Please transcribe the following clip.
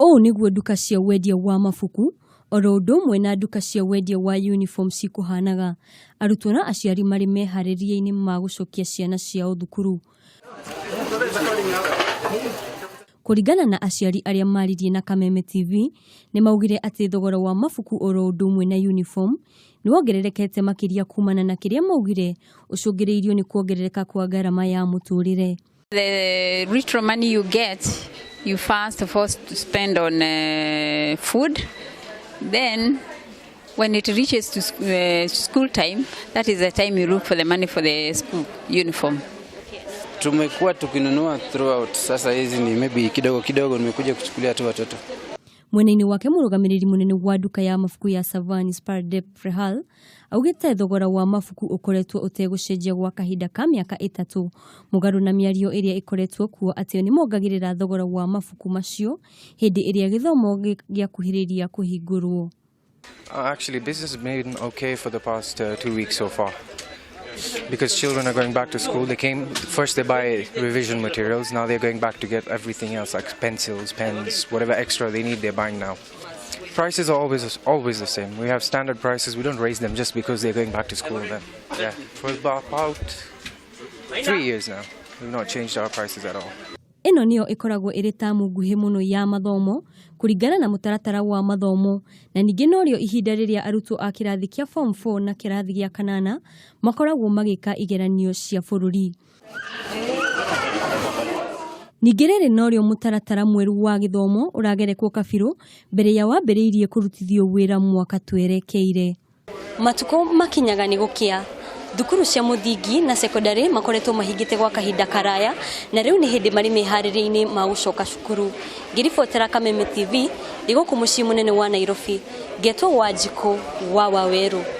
Ũũ nĩguo nduka cia wendia wa mabuku oro ũndũ ũmwe na nduka cia wendia wa uniform cikũhanaga, arutwo na aciari marĩ meharĩria-inĩ ma gũcokia ciana ciao thukuru. Kũringana na aciari arĩa maririe na Kameme TV, nĩ maugire atĩ thogora wa mabuku oro ũndũ ũmwe na uniform nĩ wongererekete makĩria kumana na kĩrĩa maugire ũcũngĩrĩirio nĩ kuongerereka kwa ngarama ya mũtũrĩre. The little money you get, you first of all spend on food. Then, when it reaches to school time, that is the time you look for the money for the school uniform. Tumekuwa tukinunua throughout, sasa hizi ni maybe kidogo kidogo, nimekuja kuchukulia tu watoto. Mwena-inĩ wake, mũrũgamĩrĩri mũnene wa nduka ya mabuku ya Savani, Spardep Prehal, augĩte thogora wa mabuku ũkoretwo ũtegũcenjia gwa kahinda ka mĩaka 3, mũgarũ na mĩario ĩrĩa ĩkoretwo kuo atĩ nĩ mongagĩrĩra thogora wa mabuku macio hĩndĩ ĩrĩa gĩthomo gĩakuhĩrĩria kũhingũrwo. Actually, business has been okay for the past 2 weeks so far. Because children are going back to school, they came first, they buy revision materials. Now they're going back to get everything else like pencils, pens, whatever extra they need. They're buying now. Prices are always always the same. We have standard prices. We don't raise them just because they're going back to school. Then, yeah, for about 3 years now, we've not changed our prices at all. Ĩno nĩyo ĩkoragwo ĩrĩ tamu nguhĩ mũno ya mathomo kũringana na mũtaratara wa mathomo, na ningĩ norĩo ihinda rĩrĩa arutwo a kĩrathi kĩa form 4 na kĩrathi gĩa kanana makoragwo magĩka igeranio cia bũrũri. Ningĩ rĩrĩ norĩo mũtaratara mwerũ wa gĩthomo ũragerekwo kabirũ mbere ya wambĩrĩirie kũrutithio wĩra mwaka twerekeire. Matukũ makinyaga nĩ gũkĩa. Thukuru cia mũthingi na sekondari makoretwo mahingĩte gwa kahinda karaya, na rĩu nĩ hĩndĩ marĩ meharĩria-inĩ ma gũcoka cukuru. Ngĩribotera Kameme TV ndĩ gũkũ mũciĩ mũnene wa Nairobi, ngetwo Wanjikũ wa Wawerũ.